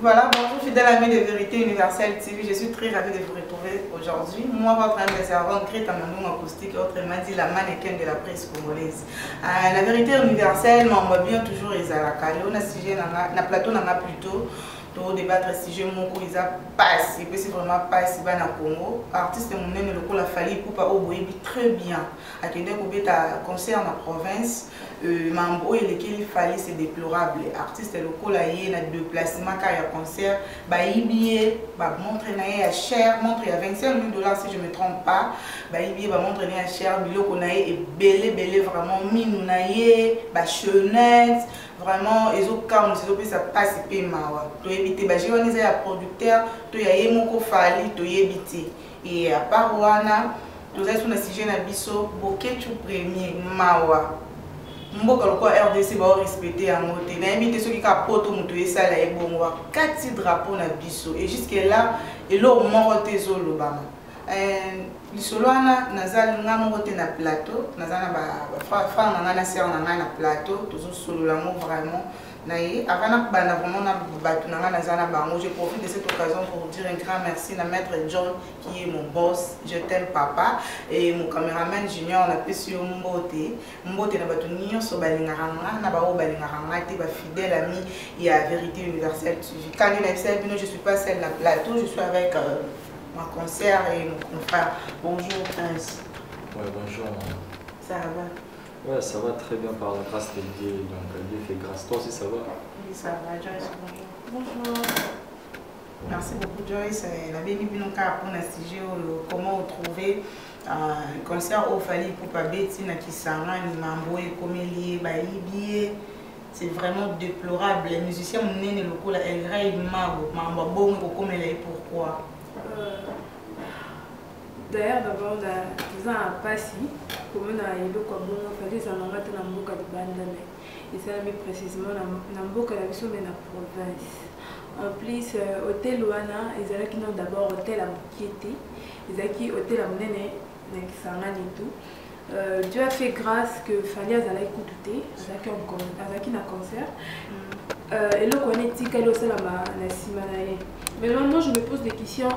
Voilà, bonjour fidèles amis de Vérité Universelle TV, je suis très ravie de vous retrouver aujourd'hui. Moi, votre humble servante, Greta Mandou Acoustique, autrement dit la mannequin de la presse congolaise. La Vérité Universelle, on va bien toujours ezalaka. Lelo na sujet na na plateau na plutôt to débattre sujet moko eza pasi, epesi vraiment pasi bana Congo. Artiste monene lokola Fally Ipupa oyo boyebi très bien, akende kobeta concert na province. Mambo oyo elekeli Fally, c'est déplorable. Artiste lokola ye, na déplacement kaka ya concert, bayibi ye bamontre na ye ya cher, montre ya 25 000 dollars si je me trompe pas. Bayibi ye bamontre na ye ya cher, biloko na ye ebele ebele vraiment, minu na ye, bachaînette. Vraiment ezokamwisa, ezopesa mpasi mpe mawa. Toyebi te baje wana eza ya producteur to ya ye moko Fally, toyebi te. Et à part wana, tozali so na sujet na biso, Boketshu Premier. Mawa, mboka lokola RDC baorespecte yango te. Nayebi te soki kaka poto moto esala ye bongo, akati drapeau na biso et jusque là eloko moko te ezolobama. Lisolo wana, naza nga moko te na plateau, naza na bafrère na ngai na sœur na ngai na plateau, tozosolola yango vraiment na ye. Avant nakobanda vraiment na bato na ngai naza na bango, je profite de cette occasion pour dire un grand merci na maître John qui est mon boss. Je t'aime, papa. Et mon caméraman Junior, napesi yo mbote. Mbote na bato nyonso balingaka nga na baoyo balingaka nga te, bafidèle ami ya Vérité Universelle TV. Kandi nayebisa bino, je suis pas seule na plateau, je suis avec ma consœur et mon confrère. Bonjour Prince. Ouais, bonjour. Ça va? Ouais, ça va très bien par la grâce de Dieu. Donc, Dieu fait grâce. Toi aussi, ça va? Oui, ça va. Joyce, bonjour. Bonjour. Merci beaucoup, Joyce. Nabengi bino kaka mpona sujet oyo, comment retrouver concert oyo Fally Ipupa abeti na Kisangani. Mambo oyo ekomeli ye, bayibi ye, c'est vraiment déplorable. Musicien monene lokola El Rey Mago, makambo ya bongo ekokomela ye pourquoi? D'ailleurs, d'abord toza na mpasi komona eloko ya bongo. Fally ezalanga te na mboka libanda, mais esalami précisément na mboka na biso, mais na province en plus. Hôtel wana ezalaki non d'abord hôtel ya mokie te, ezalaki hôtel ya monene na Kisangani tout. Dieu a fait grâce que Fally azalaki kutu te, azalaki na concert. Eloko wana etikali osalama na nsima na ye. Mais moi, je me pose des questions.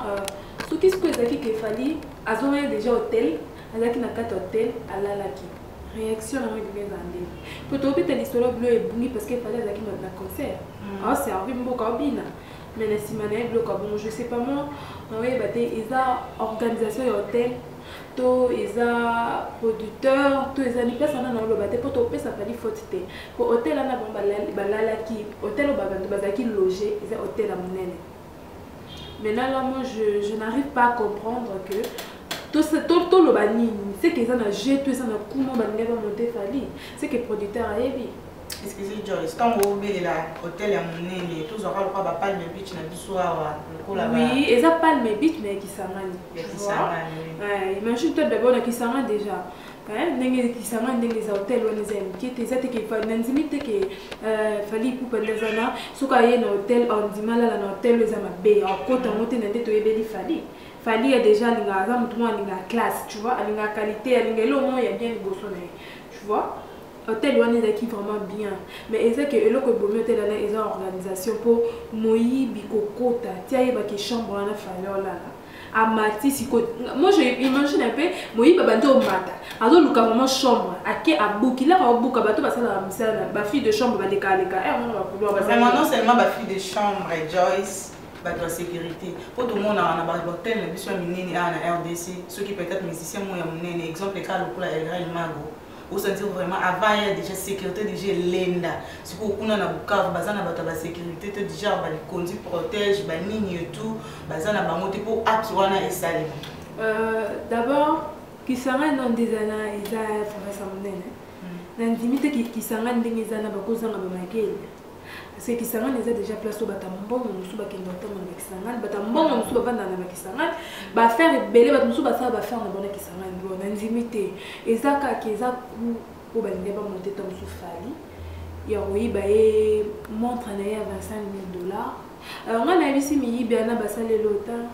Soki sikoyo ezalaki ke Fally azongaki déjà hôtel, azalaki na kati hôtel, alalaki, réaction nango ebimi eza ndenge? Po tobeta lisolo, bilo ebungi parce que Fally azalaki na concert, aoservi mboka, aobina, mais na nsima na ye biloko ya bongo. Je sais pas, moi naoyeba te eza organisation ya hôtel to eza producteur to eza ni place wana. Naoloba te mpo topesa Fally faute te, po hôtel wana bango balalaki, hôtel oyo bato bazalaki loge, eza hôtel ya monene. Maintenant là, moi je n'arrive pas à comprendre que toloba nini. C'est que eza na jeu to eza na kuma balingai bamonte Fally, c'est que producteur ayebi. Excusez, Joyce, ntango obelela hôtel ya monene, tozwaka lokola baPalme Beach na biso awa, lokola Oui, eza Palme Beach, mais ya Kisangani. Ya Kisangani. Imagine toi d'abord na Kisangani déjà, ndenge Kisangani, ndenge eza, hôtel wana eza ya moke te. Eza te ke nandimi te ke Fally Ipupa nde aza na soki aye na hôtel, andima alala na hôtel oyo eza mabe, akota yango te. Na nde toyebeli Fally, Fally ya déjà alingaka, aza motu moko alingaka classe, tu vois, alingaka qualité, alingaka eloko moko ya bien liboso na ye, tu vois. Hôtel wana ezalaki vraiment bien, mais eza ke eloko ebomi hôtel wana eza organisation, mpo moyibi kokota ti ayebaki chambre wana Fally olala, amati sikoyo. Moi, je imagine un peu moyibi abandi omata, azoluka vraiment chambre, ake abuki laka, obuka. Bato basalaka mosala na bafille de chambre, balekaleka wana bacouloir. Vraiment, non seulement bafille de chambre, Joyce, bato ya sécurité, mpo tomonaka na bahotel na biso ya minene awa na RDC, soki peut-être musicien moko ya monene, exemple kaka lokola El Rey Mago, osentir vraiment avant ya déjà sécurité déjà elenda. Sikoyo kuna na Bukavu baza na bato ya basécurité te, déjà balikonzi protège banini et tout, baza na bango te mpo acte wana esalema. D'abord Kisangani no nde eza na eza province ya monene. Nandimi te Kisangani ndenge eza na bakozanga bamakele, parce que Kisangani eza déjà place oyo bato ya mbongo mosusu bakende kotambola na Kisangani, bato ya mbongo mosusu bavandaka na bakisangani, baaffaire ebele, bato mosusu basala baaffaire na bango na Kisangani. Bon, nandimi te eza kaka eza ku oyo balingi bamonte ta mosusu Fally ya koyiba ye montre na ye ya 25 000 dollars. Alors ngai nayebisi miyibi wana basaleli ota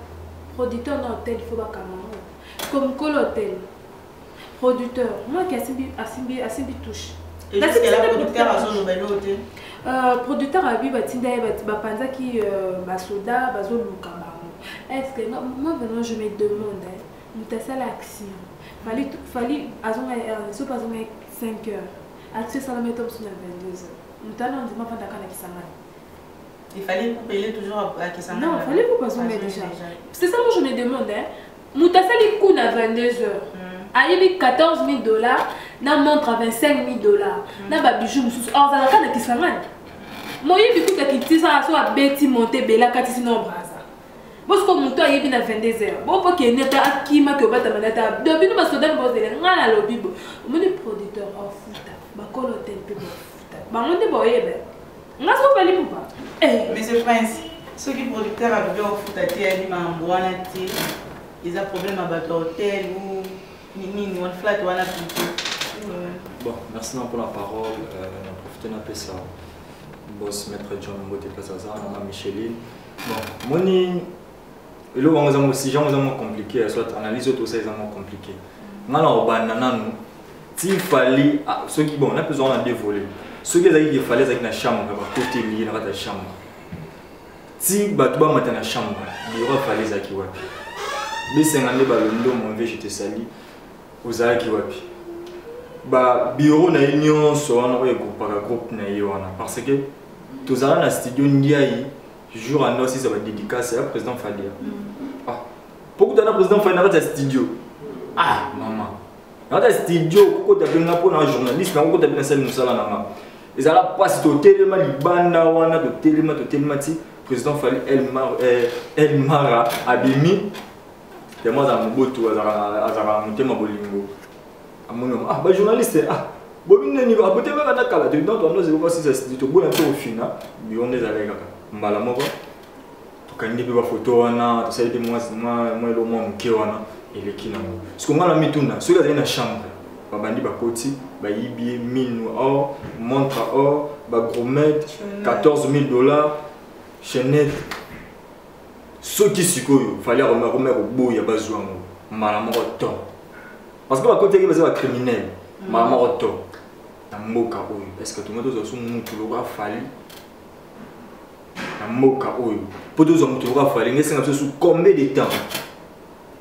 producteur na hôtel, faut bakanga yango comme mokolo hôtel, producteur moki asimbi, asimbi, asimbi touche. Producteur azoloba eloko te. Producteur abi batinda ye, bapanzaki basoda, bazoluka bango. Est ce que moi vraiment je me demande, moto asala action, Fally azonga soki azonga 5 heures, action esalama ete mosu na 22 heures, moto ana ondima afandaka na Kisangani? Il fallait couper toujours à Kisangani. Non, il fallait couper déjà. C'est ça, moi je me demande. Hein. Moto asali coup na 22 heures. Ayebi 14 000 $ na montre à 25 000 $ na babijou mosusu, azalaka na Kisangani. Moyebi kuta kitisa so abeti monte ebele akatisi na Braza. Bosiko moto ayebi na 22 heures, bopo kende ata akimaki obatama na ata do bino basoda bozele. Ngai nalobi bo omoni producteur afuta, bakolo te mpe bafuta bango nde boyeba nga soko Fally Ipupa. Monsieur Prince, soki producteur alobi afuta te, ayebi makambo wana te, eza problème ya bato ya hotel ou nini wana, flat wana plutôt? Bon, merci pour la parole. Na profité napesa boss maître John Mbote place aza, mama Micheline. Bon, moni eloko yango eza mo sujet yango eza mwa compliqué, soit analyse oyo tosala eza mwa compliqué. Nga na kobanda nanu ti Fally soki, bon, napesa wana deux volets. Soki ezalaki ke Fally azalaki na chambre, bakoteli ye na kati ya chambre, ti bato bamata na chambre, bureau ya Fally ezalaki wapi? Besenga nde balondo, mon vieux, je te sali, ozalaki wapi? Babureau na ye nyonso wana oyo egroupaka groupe na ye wana, parce que tozala na studio Ndiaye jour ando asisa badédicace ya président Fadia. Ah, po kutana président Fally na kati ya studio, ah mama, na kati ya studio kokota mpe nga mpo na journaliste nakokota mpe nasali mosala na nga, ezala mpasi. Totelema libanda wana, totelema, totelema ti président Fally El Mara abimi. Temo azala mobotu, azalaka motema bolingo, amoni: "Ah, bajournaliste, ah, bobi nini abotemaka na kala te." Donc toando zekoka sisa studio, toboya mpe kofina biro nde ezalaki kaka mbala moko. Tokangi mpe bafoto wana, tosali mpe mwa elo mwa moke wana eleki nango. Siko nga na mituna, soki azali na chambre, babandi bakoti, bayibi ye minu or, montre or, bagourmette, 14 000 $, chaînette, soki sikoyo Fally akomeka koboya bazwa yango mbala moko to, parce que bakotaki baza bacriminel mbala moko to na mboka oyo, est ce que tongo tozwa so mutu lokola Fally na mboka oyo? Mpo tozwa mutu lokola Fally, nge esenga biso su combien de temps?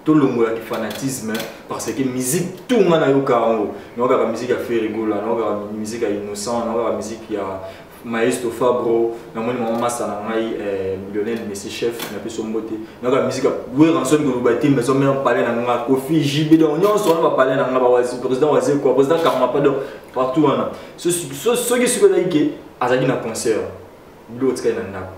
Tolongolaki fanatisme, parce que musique tout nga nayoka yango, naokaka musique ya Ferre Gola, naokaka musique ya Innocent, naokaka musique ya Maestro Fabro, namoni mama masa na ngai Lionel Messi chef, napesi mbote, nayoka musique ya Werrason, koloba te, maison mère, palais na nga, Kofi, JB, donc nyonso wana bapalais na nga, président Wazekwa, président Karmapa, donc partout wana. Soki sikoyo ezalaki ke azalaki na concert, biloko tikali na ndako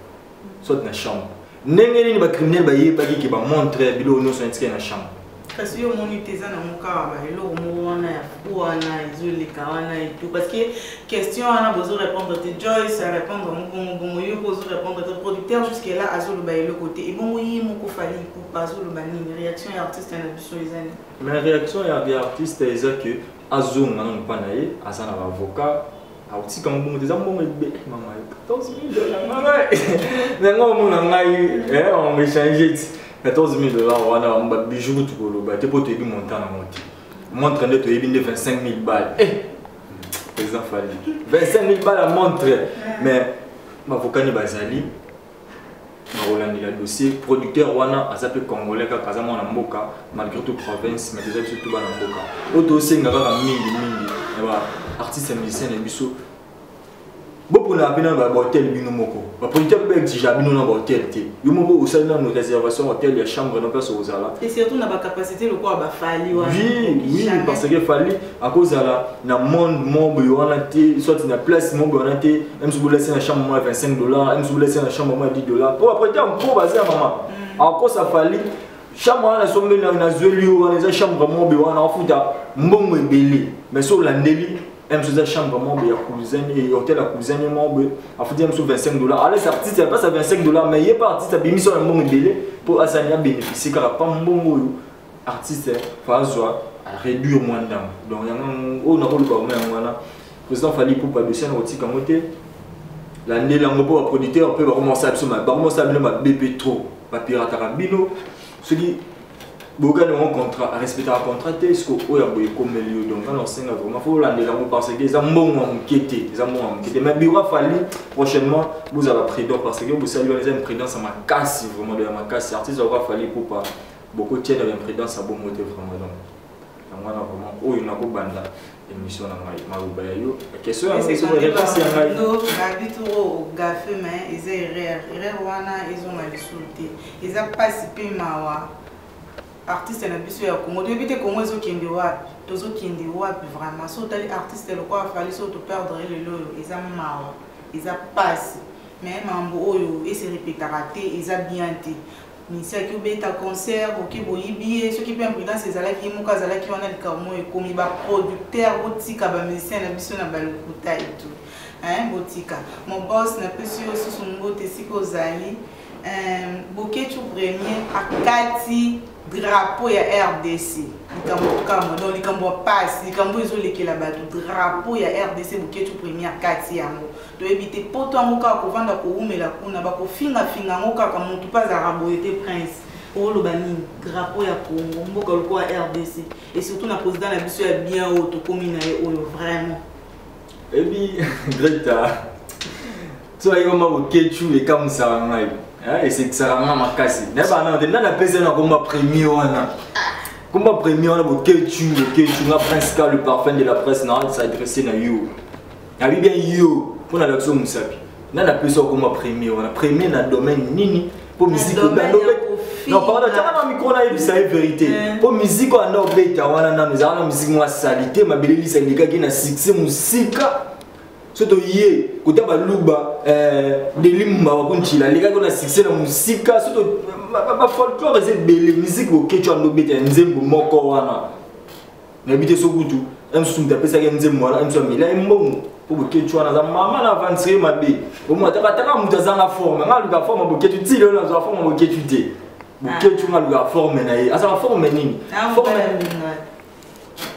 soit na chambre, ndenge nini bacriminel bayebaki ke bamontre, biloko nyonso etikali na chambre? Kasi yo omoni te eza nango kaka baeloko moko wana ya fu wana ezoleka wana et tout, parce que question wana bozo répondre te. Joyce arépondre ngo bongo bongo, yo mpo ozo répondre te. Producteur jusque là azoloba eloko te, ebongo ye moko Fally Ipupa azoloba nini? Réaction ya artiste na biso eza nini? Mais réaction ya artiste eza ke azonga nano mpa na ye, aza na baavocat, akotika mbongo te. Eza mbongo ebele mama, 14 000 $. Ngai nanga omona ngai on échange ti 14 000 $ wana, babijou kutu koloba te mpo toyebi montant nango te. Montre nde toyebi nde 25 000 balles. Eh, président Fally, 25 000 balles ya montre! Mais bavokani bazali bakolandela dossier. Producteur wana aza mpe congolais kaka, aza mwana mboka malgré tout province, mais toza biso to bana mboka. Oyo tosenga kaka mingi mingi na baartiste ya musicien na biso, boponaka mpe na bahotel bino moko. Baproducteur mpe baexigea bino na bahotel te. Yo moko osali nano réservation hotel ya chambre na place kozala. Et surtout na bacapacité lokola baFally wana. Oui, parce que Fally akozala na monde moko boye wana te, soit na place moko boye wana te, même soki bolasi na chambre moko ya 25 $, même soki bolasi na chambre moko ya 10 $, po baproducteur mpo baza ya mama akosa Fally chambre wana sombeli nazweli yo wana, eza chambre moko boye wana, afuta mbongo ebele. Mais so olandeli mosusu, eza chambre moko boye ya cousin, hotel ya cousin ye moko boye, afuti ye mosusu 25 $, alesi artiste apesa 25 $, mais ye mpe artiste abimisi wana mbongo ebele mpo asali abénéficie kaka pa mbongo oyo artiste fa azwa, aréduire mwa ndambo. Donc yango oyo nakoloba mo yango wana. Président Fally Ipupa, dossier na kotika yango te, landela yango mpo baproducteur mpe bakomosala biso, bakomosala bino mabe mpe trop, bapirataka bino. Soki Bokani yango contrat, arespectaka contrat te. Siko oyo ya boye ekomeli yo, donc nga naosenga vraiment faut olandela yango, parce que eza mbongo ya moke te, eza mbongo ya moke te. Mais bureau Fally, prochainement bozala prudent, parce que bosali wana eza imprudence ya makasi, vraiment do ya makasi. Artiste akoka Fally Ipupa, bokotia na imprudence ya bongo te, vraiment. Donc yango wana vraiment oyo nakobanda émission na ngai, maloba ya yo, question ya réponse ya ngai. Babi toro ogafe, mais eza erreur, erreur wana ezonga lisusu te. Eza mpasi mpe mawa. Artiste na biso ya Congo, toyebi te Congo ezokende wapi, tozokende wapi vraiment. So otali artiste lokola Fally, so toperdre lelo oyo, eza mawa, eza mpasi. Mais mambo oyo ese répétaka te, eza bien te. Misi aki obeta concert, oke boyibi ye. Soki mpe imprudence ezalaki, ye moko azalaki wana. Likambo oyo ekomi, baproducteur, botika bamusicien na biso na balokuta etu, botika. Mon boss, napesi yo susu mbote esika ozali. Boketshu Premier akati drapeau ya RDC, likambo kambo. Donc likambo ya pasi, likambo ezolekela bato, drapeau ya RDC, Boketshu Premier akati yango. Toyebi te poto yango kaka kovanda kowumela kuna, bakofingafinga yango kaka. Motu mpe azalaka boye te. Prince, oloba nini? Drapeau ya Congo, mboka lokola RDC, et surtout na président na biso ya bien oyo tokomi na ye oyo, vraiment. Ebi Greta, so ayi koma Boketshu, ekamusaka ngai, esekisaka nga makasi. Nayebaka nano te nani apesi na komba premier wana, komba premier wana Boketshu. Boketshu, nga Prince Ka, le parfum de la presse, na s'adresse na yo, nabi bien yo mpo na biso mosapi. Nani apesi okoma premier wana? Premier na domaine nini? Mpo musique, non pardon, tiaka na micro, nayebisa ye vérité. Mpo musique oyo anda obeta wana nano ezalaka na musique mwa salité, mabele lisa elekaki na succès mosika. So toye kota baluba, delimba bakuntila alekaki na succès na mosika. So bafolklore eza ebele. Musique Boketshu anda obeta ya nzembo moko wana, nayebi te sokutu mosusu moto apesaki nzembo wana, mosusu amela ye mbongo. Mpo Boketshu wana aza mama na aventurier mabe. Omotakataka moto azanga forme, nga aluka forme Boketshu ti lelo nazwa forme Boketshu te. Boketshu, nga aluka forme na ye, azala forme nini? Forme.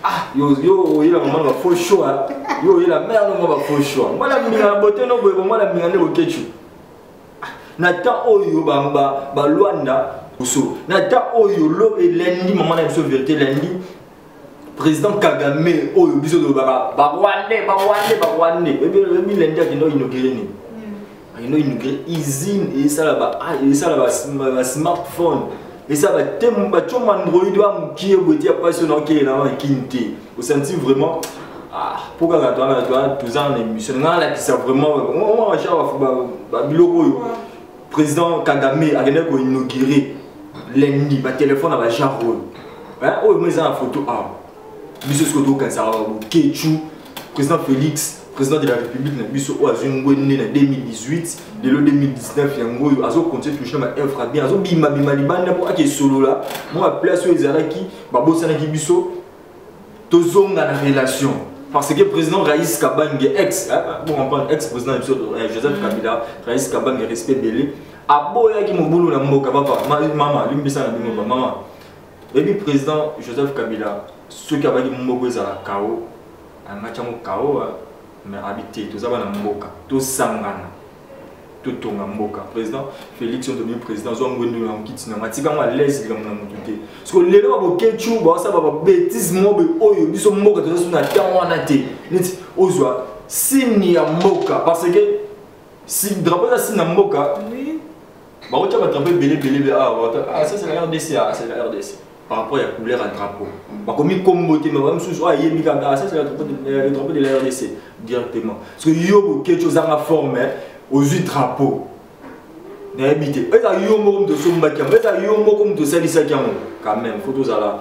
Ah, yo yo oyela mama na bafaux choix, yo oyela mare nongo bafaux choix. Mwana mbinga na bote no boye, mwana mbinga nde Boketshu na temps oyo balwanda so na temps oyo lo elendi mama na biso vérité. Lundi, président Kagame oyo biso tolobaka Barwandais, Barwandais, Barwandais, oyebi lundi akende oinaugure nini? Akende oinaugure usine esala basmartphone, esala batioma Android bamokie boye ti ya pasi oyo naokelela na kini te. Osanti vraiment mpo kaka toza na émission, nga alakisa vraiment babiloko oyo président Kagame akendaki koinaugure lundi, batelefone na bagenre oyo oyo mo eza na photo awa. Biso sikoyo tokanisaka Boketshu, président Félix, président de la République na biso oyo azwi ngwende na 2018, lelo 2019 yango oyo azocontinue toujours na baœuvre bien, azobimabima libanda mpo ake esolola mwa baplace oyo ezalaki babosanaki biso, tozonga na relation. Parce que président Raïs Kabange, ex, bon, comprendre, ex président Joseph Kabila, Raïs Kabange, respect belé, aboyaki mobulu na mboka. Papa, mama limbisa na bino, mama. Oyebi président Joseph Kabila, soki abaki mboka ezala kao, angati yango kao, mais abi te, toza bana mboka, tosangana, totonga mboka. Président Félix oyo tobi président azwa ngwendu na mokiti nango, atika yango à l'aise, likambo na motu te. Parce que lelo baBoketshu baosala babêtise mobe oyo biso mboka toza so na ntango wana te, neti ozwa signe ya mboka, parce que si drapeau eza signe ya mboka, bakotia badrapeau ebele ebele awa. Ah, ça c'est la RDC, ah c'est la RDC, par rapport ya couleur ya drapeau bakomi kombo te, mais bamosusu oyo ayebi kaka, ah ça c'est le drapeau de la RDC directement. Parce que yo Boketshu ozanga forme, ozwi drapeau, nayebi te eza yo moko moto osombaki yango, eza yo moko moto osalisaki yango. Quand même faut tozala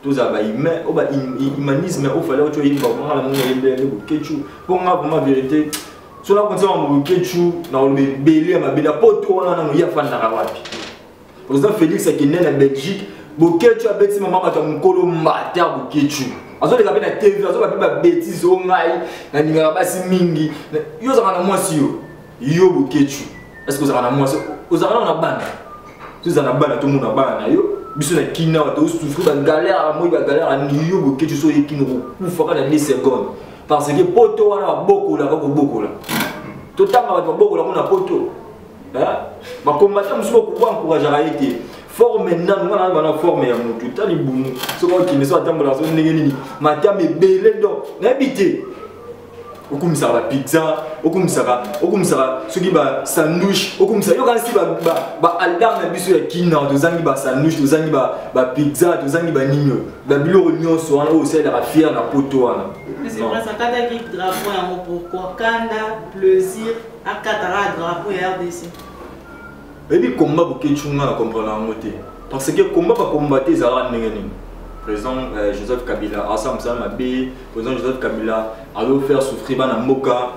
bahumain oyo bahumanisme oyo fallait oti oyemba nga na mongo oyembela nde Boketshu. Mpo nga vraiment vérité, so nakonisa makambo Boketshu na koloba ebele ya mabe na poto wana, nano ye afandaka wapi? Président Félix akende na Belgique, Boketshu abeti mama bato ya mokolo mbata. Boketshu azoleka mpe na TV, azoba mpe babêtises o ngai nalingaka basi mingi. Yo ozalaka na mwasi? Yo Boketshu, est ce que ozalaka na mwasi? Ozalaka nano na bana? Tozala na bana, tomona bana na yo. Biso na kina awa tozosouffrir bagalère ya moi, bagalère ya yo Boketshu. So oye kino, kokufaka na 2 secondes, parce que poto wana babokolaka kobokola, totanga bato babokola ngo na poto. Bakombata mosusu bakoka encourageaka ye te. Forme nanu nga nayeba na forme ya motu ta libumu soki okende so atambolaka so ndenge nini matama ebele donc nayebi te okumisaka bapizza okumisaka okumisaka soki basandwich okumisaka yoka nsi baaldar na biso ya kina tozangi basandwich tozangi bapizza tozangi banini oyo babiloko nyonso wana oyo osalelaka fiere na poto wana. Akataki drapeau yango pourquoi? Kanda plaisir akataka drapeau ya RDC. Oyebi combat Boketshu, nga na comprendre yango te, parce que combat bakombate ezalaka ndenge nini? Président Joseph Kabila asala mosala mabe, président Joseph Kabila azofaire souffrir bana mboka,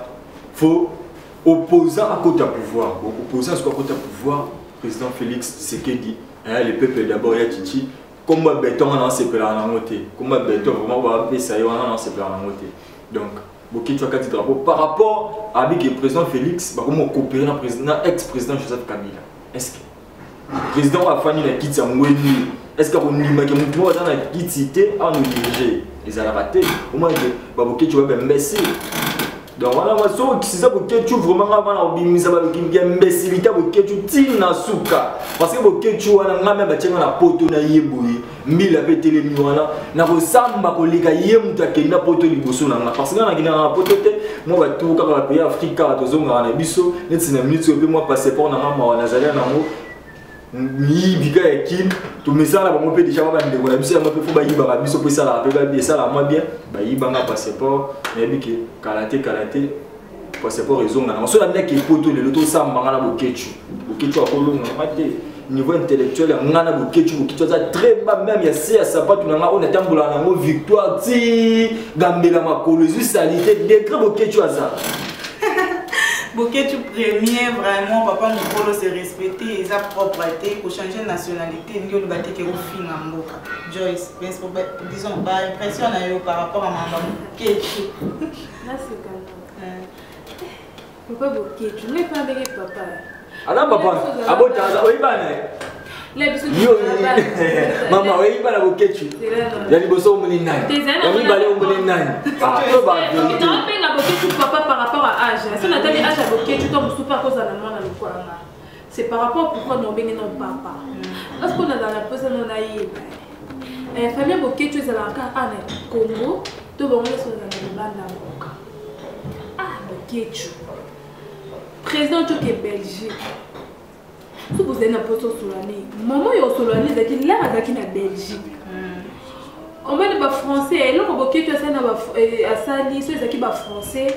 faut opposant akota pouvoir. Bon, opposant soki akota pouvoir, président Félix Tshisekedi, le peuple d'abord ya Tshitshi, kombo ya béton wana asepelaka nango te. Kombo ya béton vraiment bapesa ye wana, nasepelaka nango te. Donc Boketshu akati drapeau par rapport abike président Félix bakomi kokopere na président, na ex président Joseph Kabila. Est ce que président oyo afandi na kiti ya ngweni, est ce que akondimaki motu moko aza na kiti te anodirige? Ezalaka te. Omonake baBoketshu babembesi. Donc wana soki okisiza Boketshu vraiment, nga bana kobimisa ya imbécilité Boketshu ntina suka, parce que Boketshu wana, nga me batianga na poto na ye boye, mbila mpe etelemi wana, nakosamba koleka ye moto akenda poto liboso na nga, parce que nga nakendaka na poto te. Mwa bato kaka bapays Afrique kaka tozongaka na biso neti na minute oyo mpe mwa passeport na nga mawa nazali nango miyibi kaka ya Kine. Tomesala na bango mpe déjà bandeko na biso yango mpe fo bayibaka biso mpo esalaka mpe esalaka mwa bien. Bayibanga passeport, nayebi ke kala te, kala te passeport ezonga nango. So nandaki epoto lelo, tosambanga na Boketshu, Boketshu akolonga nga te. Niveau intellectuel ya nga na Boketshu, Boketshu aza très bas, même ya se ya sapatu na nga oyo natambolaka nango Victoire ti gambela makolo ezwi salité degré Boketshu aza. Boketshu premier, vraiment papa mokolo se respecter eza propre te kochanger nationalité ndenge oloba te ke ofinga mboka. Joyce, disons baimpression na yo par rapport à mamba Boketshu? Naseka papa Boketshu ngai mpe ndenge papa. Aza papa abota, oyebana yo mama, oyebana Boketshu ya liboso omoni nani, ya mibale omoni nani? To bavérité. Naobenga Boketshu papa par rapport à âge. So natali âge ya Boketshu to mosusu mpe akozala na mwana lokwanga, c'est par rapport pourquoi naobenge no papa, parce que nazala na mposa no nayeba famille Boketshu ezalaka kaka na Congo to bango nyonso bazala na libanda mboka. Ah, Boketshu président toke Belgique, so bozali na mposa osolani mama oyo osolani ezalaki lere azalaki na Belgique, omoni bafrançais eloko Boketshu asali na asali so ezalaki bafrançais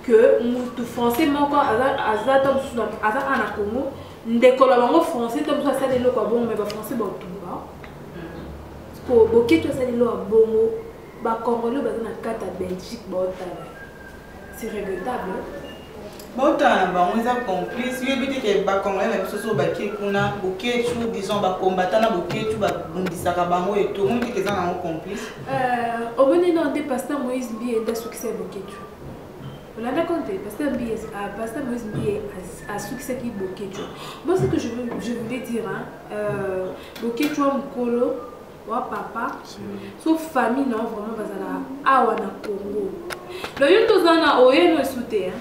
que mutu français moko aza ta mosusu aza a na Congo, ndeko na bango français to mosusu asali eloko ya bongo, me bafrançais baotumba po Boketshu asali eloko ya bongo, bacongolais baza na kati ya Belgique baotala, c'est regrettable. Baotala na bango eza complice. Yoyebi te ke bacongolais na biso so bakie kuna, Boketshu, disons bakombata na Boketshu, babundisaka bango eto omoni te ke eza nango complice? Omoni no nde pasteur Moïse Mbiye nde asukisa ye Boketshu. Olanda compte pasteur Mbiye, pasteur Moïse Mbiye asukisaki Boketshu. Moi, ce que je voulais dire, hein, Boketshu wa mokolo wa papa, so famille na vraiment bazala awa na Congo, donc yo toza na oyeno esu te, hein.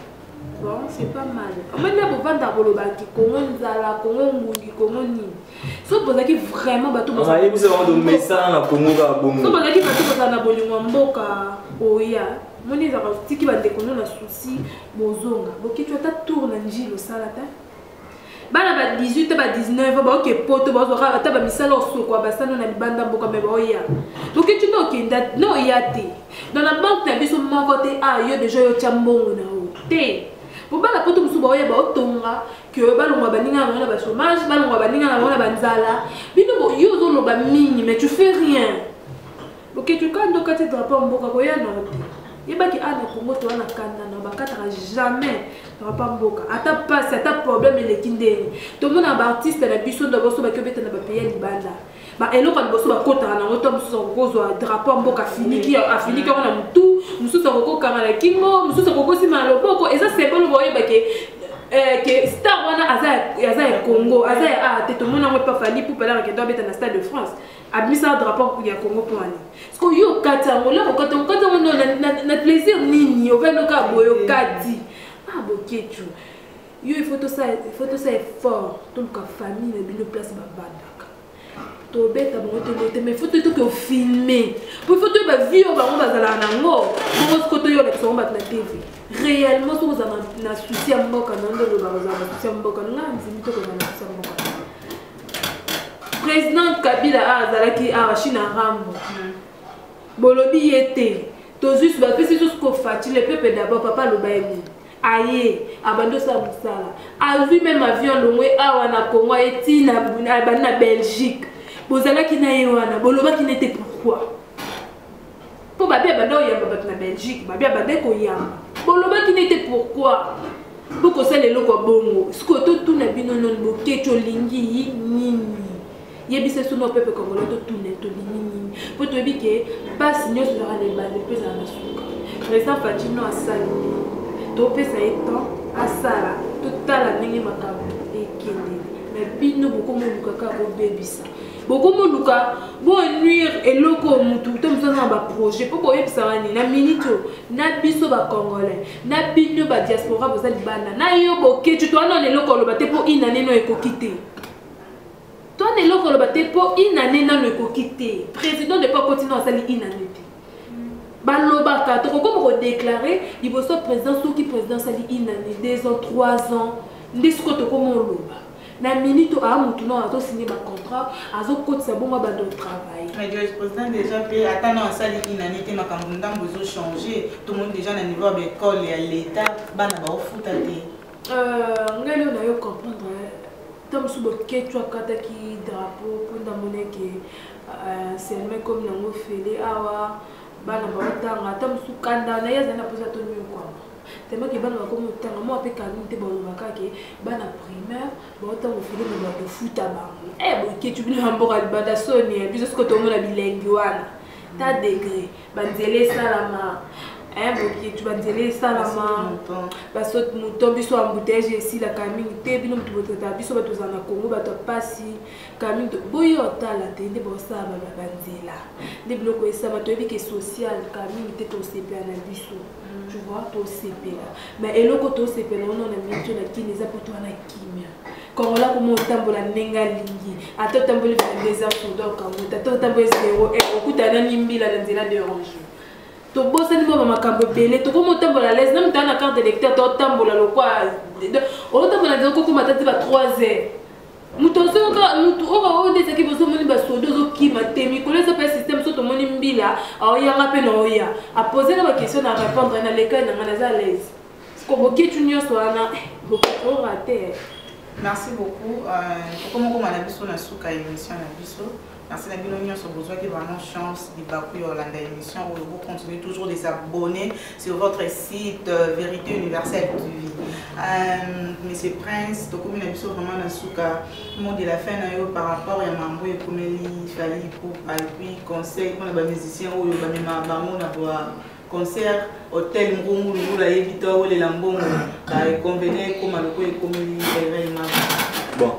Bon, c'est pas mal. Omoni na bovanda kolobaki Kongo nzala, Kongo ngungi, Kongo nini. So bozalaki vraiment bato Ayebisa bango tomesana na Kongo kaka bongo. So bozalaki bato bozala na bolingo ya mboka, oya moni ezalaka otiki bandeko no na souci, bozonga. Boketshu ata tour na Njili osala te. Bana ba 18 ba 19 baoke poto, bazwaka ata bamisala osokwa basano na libanda mboka, me baoya. Boketshu nde okenda no oya te dans na banque na biso moko te. Ah, yo deja yo otya mbongo na yo te po bana poto mosusu baoya baotonga ke balongwa baninga na bango na bachômage, balongwa baninga na bango na banzala. Bino yo ozoloba mingi mais tu fais rien. Boketshu ka ndoka ti drapeau mboka koya na yo te. Yebaki a na Congo toza na kanda na bakataka jamais drapeau mboka, ata pasi, ata problème eleki ndenge. Tomona baartiste na biso ndo boso baki obeta na bapays ya libanda, eloko ya liboso bakotaka nango to mosusu akokozwa drapeau ya mboka, afiniki, afiniki yango na motu, mosusu akokokanga na kingo, mosusu akokosima na loboko. Eza symbole boyebake ke star wana aza ya Congo, aza ya a te. Tomona yango epa Fally Ipupa, alaka kendo abeta na Stade de France, abimisaka drapeau ya Congo. Mpo wani parce que yo okati yango loko okati yango, okati yango na plaisir nini? Ovandi kaka boye, okati. Ah, Boketshu, yo il faut tosala effort, toluka famille na bino place babandaka. Tobeta bango te te, mais faut toke ofilme po faut toyeba vie oyo bango bazalaka nango. Bongo siko toyolakisa bango bato na TV réellement. Soki ozala na souci ya mboka na nde olobaka ozala na souci ya mboka, nga ndimi to kozala na souci ya mboka. Président Kabila a azalaki awa, Chine Rambo, bolobi ye te. Tozwi bapesi biso siko Fatshi, le peuple d'abord. Papa aloba ye nini? Aye abandi osala mosala, azwi même avion, longwe awa na Congo, aye ntina abandi na Belgique. Bozalaki na ye wana, bolobaki nete pourquoi? Mpo babi abanda koyamba bato na Belgique, babi abanda koyamba, bolobaki nete pourquoi bokosala eloko ya bongo? Sikoyo totuna bino noni, Bokeci, olingi nini? Yebisa biso no peuple congolais, totuna, tolingi nini? Mpo toyebi ke mpasi nyonso ezalaka na ebandeli mpe ezala na suka. Président Fatshi no asali, topesa ye temps asala, totala ndenge makambo ekendeli. Mais bino bokomoluka kaka bobebisa, bokomoluka bonuire eloko mutu to mosu aza na baprojet. Mpo boyebisaka nini na minute oyo na biso bacongolais, na bino badiaspora boza libanda? Na yo Bokeci, towana na eloko oloba te mpo inane no ekoki te. Towana eloko oloba te mpo inane nano ekoki te. Président depuis akoti no asali inane te. Balobaka tokokoma kodéclarer liboso président. Soki président asali une année, 2 ans, 3 ans, nde sikoyo tokoma oloba. Na minute aa motu no azosigner bacontrat, azokotisa bongo, abanda otravaille. Mais président déjà mpe ata na asali inani te, makambo ndambo ezochange. Tomoni déjà na niveau ya baekole ya l'État, bana baofuta te. Ngai leo nayo comprendre ta mosusu Bokecwa akataki drapeau mpo ndamoneke enseignement comme nango fele awa, bana baotanga. Ata mosusu kanda na ye azali na mposa tonyokwama temaki bana bakomi otanga mwa mpe kanini te. Balobaka ke bana primaire baotanga ofele, me bakofuta bango. Bokecwa, bino ya mboka libanda, soni. Biso siko tomona bilengi wana ta degré banzela esalama. Bokecwa, banzela esalama, basaute mouton. Biso embouteillage esilaka mingi te. Bino moto botata biso, bato ozala na Congo, bato ya pasi kaka mingi. Boyo otala te nde bosala banzela, nde biloko esama. Toyebi ke social kaka mingi te, tosepela na biso, tu vois, tosepela. Mais eloko tosepela wana na mingi na kini eza po to wana kimia. Kongola koma otambola ndenge alingi, ata otamboli 22 heures soda okango, ata otamboli 0 heure okutana nani mbila na nzela dérange. Tobosani mwa bamakambo ebele. Tokoma otambola à l'aise na moto na carte d'électeur, totambola lokwa otambola nzela, okokoma ata ti ba 3 heures. Moto azoka motu oyo oyo nde ezalaki bozomoni basoda ozokima te. Mikolo eza mpe système so tomoni mbila aoyanga mpe na oya apose na baquestion na répondre na lekai na ngai, naza à l'aise. Siko Boketu nyonso wana, Boketu orate. Merci beaucoup. Tokomokoma na biso na suka ya émission na biso. Merci na bino nyonso bozwaki vraiment chance, libaku ya olanda émission oyo. Bocontinue toujours de s'abonner sur votre site Vérité Universelle TV. Monsieur Prince, tokomi na biso vraiment na suka. Mot de la fin na yo par rapport ya mambo ekomeli Fally Ipupa, et puis conseil mpona bamusicien oyo bamema bango na ba concert, hôtel ngungulungulu, ayebi te awelela mbongo, baconvene ekóma lokola ekomeli réellement. Bon,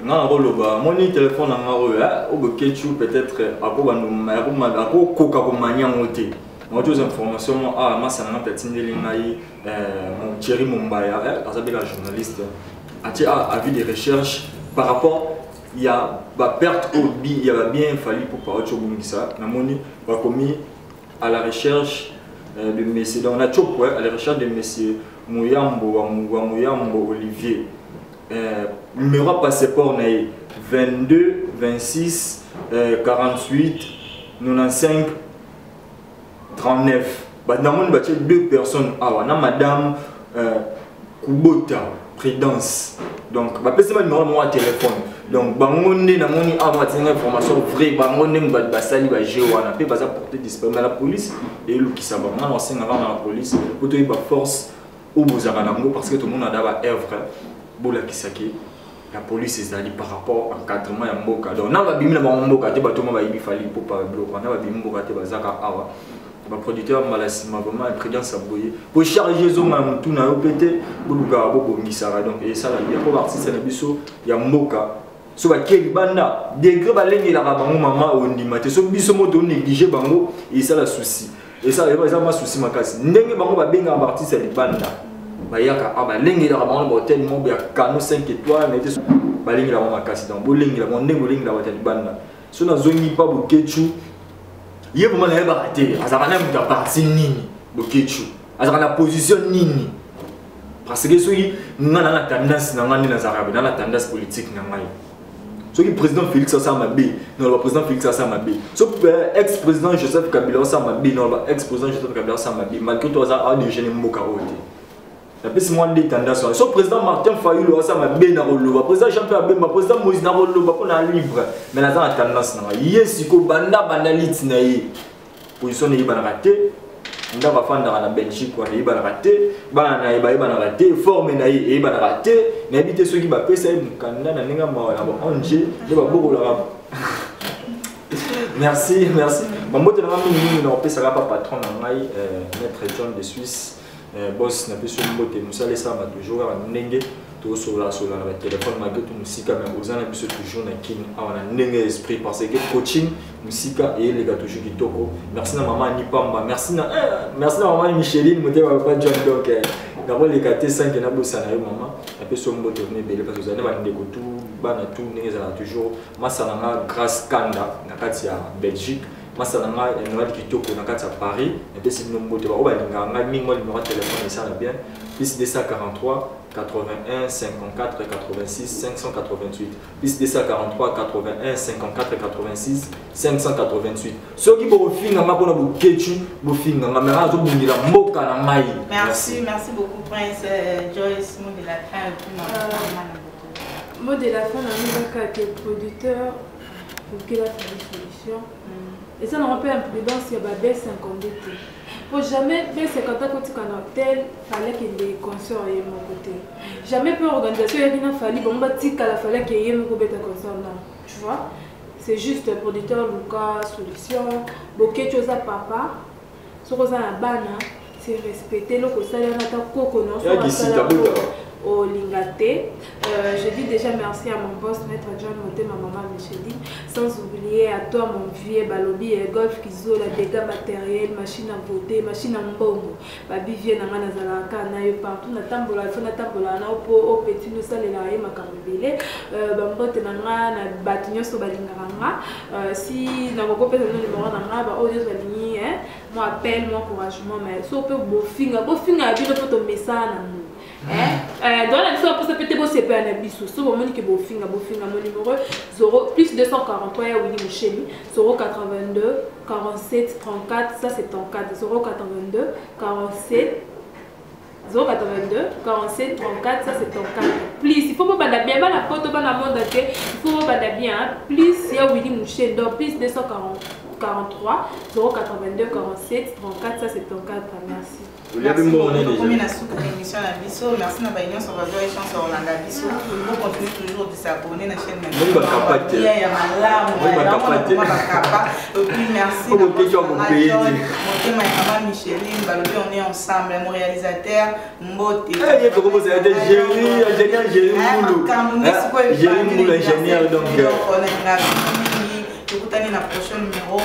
nga nakoloba, moni telefone na nga oyo, oyo Bokecu peut-être akokoka komania yango te. Nauti ozwa information mo awa, masa na nga mpe atindeli ngai, mon Thierry Mombaya, aza beka journaliste, atie avis de recherche par rapport ya baperte oyo ya babien Fally Ipupa auti obongisa. Namoni bakomi à la recherche de monsieur, donc na Chokwe, à la recherche de monsieur Muyambo wa Muyambo Olivier, numéro passeport na ye 22 26 48 95 39. Namoni batie deux personnes awa na madame Kubota Prudence. Donc bapesi ba numéro moko ya téléphone. Donc bango nde namoni awa batinga information vrai, bango nde bato basali baje wana mpe baza porté disparu. Mais la police elukisa bango. Nga na osengaka na la police po toyeba force oyo bozalaka nango, parce que tomona da baœuvre bolakisaki la police ezali par rapport encadrement ya mboka. Donc na babimi na bango mboka te, bato ma bayibi Fally Ipupa biloko wana, babimi mboka te, bazaka awa. Baproducteur, mbala nsima vraiment imprudence ya boye po charge ezonga na motu na yo mpe te, bolukaka bobongisaka. Donc esala bien mpo baartiste na biso ya mboka so bakie libanda, degré balengelaka bango, mama ondima te. So biso mo tonéglige bango, esala souci, esala eza ma souci makasi ndenge bango babengaka baartiste ya libanda, bayaka a balengelaka bango na bahotel moko ya kano 5 étoiles na ete balengelaka bango makasi. Donc bolengela bango ndenge bolengela bato ya libanda. So nazongi pa Boketshu, ye vraiment nayebaka te azalaka na moto ya parti nini. Boketshu azalaka na position nini? Parce que soki nga na na tendance na nga nde nazalaka na na tendance politique na ngai, soki président Félix asala mabe, naloba président Félix asala mabe. So ex président Joseph Kabila asala mabe, naloba ex président Joseph Kabila asala mabe, malgré to aza adirige mboka oyo te. Napesi mwa nde tendance wana. So président Martin Fayulu asala mabe, na koloba président Jean Pierre Bemba, président Moïse, na koloba mpo na libre, mais naza na tendance na ngai. Ye sikoyo banda liti na ye, position na eyebanaka te. Ndako afandaka na Belgique wana eyebanaka te, bana na ye bayebanaka te, forme na ye eyebanaka te. Nayebi te soki bapesa ye mokanda na ndenge mawa na ba ONG nde babokolaka. Merci, merci. Bambote na nga mingimingi na kopesaka pa patron na ngai, maître John de Suisse, boss, napesi yo mbote. Mosala esalama toujours kaka ndenge tosolola na batelefone, malgré tout mosika, mais oza na biso toujours na Kine awa na ndenge ya esprit, parce que coaching mosika eyeleka toujours kitoko. Merci na mama Ani Pamba, merci na mama Micheline Motema, papa John. Donc nakoleka te sanke nabosana yo. Mama, napesi yo mbote kuna ebele, parce ozali na bandeko tu, bana tu, ndenge ezalaka toujours. Masa na nga Grâce Kanda na kati ya Belgique, masa na nga Noel Kitoko na kati ya Paris, napesi bino mbote. Baoyo balingaka ngai mingi, mwa numéro ya telefone esala bien: plus 243 81 54 86 588, plus 243 81 54 86 588. Soki bokofinganga mpona Boketshu, bofinganga, me nga azobundela mboka na ngai. Merci, merci beaucoup, Prince. Joyce, mot de la fin et puis mot de la fin na kaka ke producteur okela Fally solution. Eza nango mpe imprudence ya ba B52 te, po jamais B50 akotika na hotel, Fally akende concert ye moko te. Jamais mpe organisation eyaki na Fally, bango batikala, Fally ake ye moko beta concert, non. Tu vois, c'est juste producteur luka solution. Boketshu oza papa, soki oza na bana, c'est respecter eloko osali wana, ata koko na olinga te. Je dis déjà merci à mon boss, maître John Motema, maman Micheline, sans oublier à toi, mon vieux balobi Golf Kizola, dégâts matériel, machine à voter, machine à mbongo, babi vie na nga nazalaka na yo partout, natambola fo natambola na po opeti nosalelaka ye makambo ebele. Bambote na nga na bato nyonso balingaka nga. Si nakokopesa bino numéro na nga, baoyo nyonso balingi mwa appel, mwa encouragement, mais so mpe bofinga, bofinga ya bino mpo tomesana nango. Donc na biso baposa mpe te, bosepela na biso. So bomoni ke bofinga, bofinga. Mon numéro 0 plus 243 ya Willi Musheni, 082 47 34 174, 082 47 082 47 34 174. Plus il faut bobanda bien, bana poto, bana monde te, il faut bobanda bien. Plus ya Willi Musheni, donc plus 243 082 47 34 174. Merci. Merci beaucoup. Tokomi na suka émission na biso. Merci na baye nyonso bazwa chance ya kolanda biso. Bocontinue toujours de s'abonner na chaîne na ya malamu bakapa. Et puis merci motema ya mama Micheline, balobi on est ensemble. Mon réalisateur, mbote. Géri Mbulu, ingénieur, donc mingi. Tokutani na prochain numéro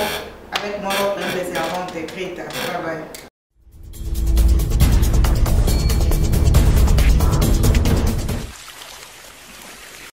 avec moi, votre servante Greta. Bye bye.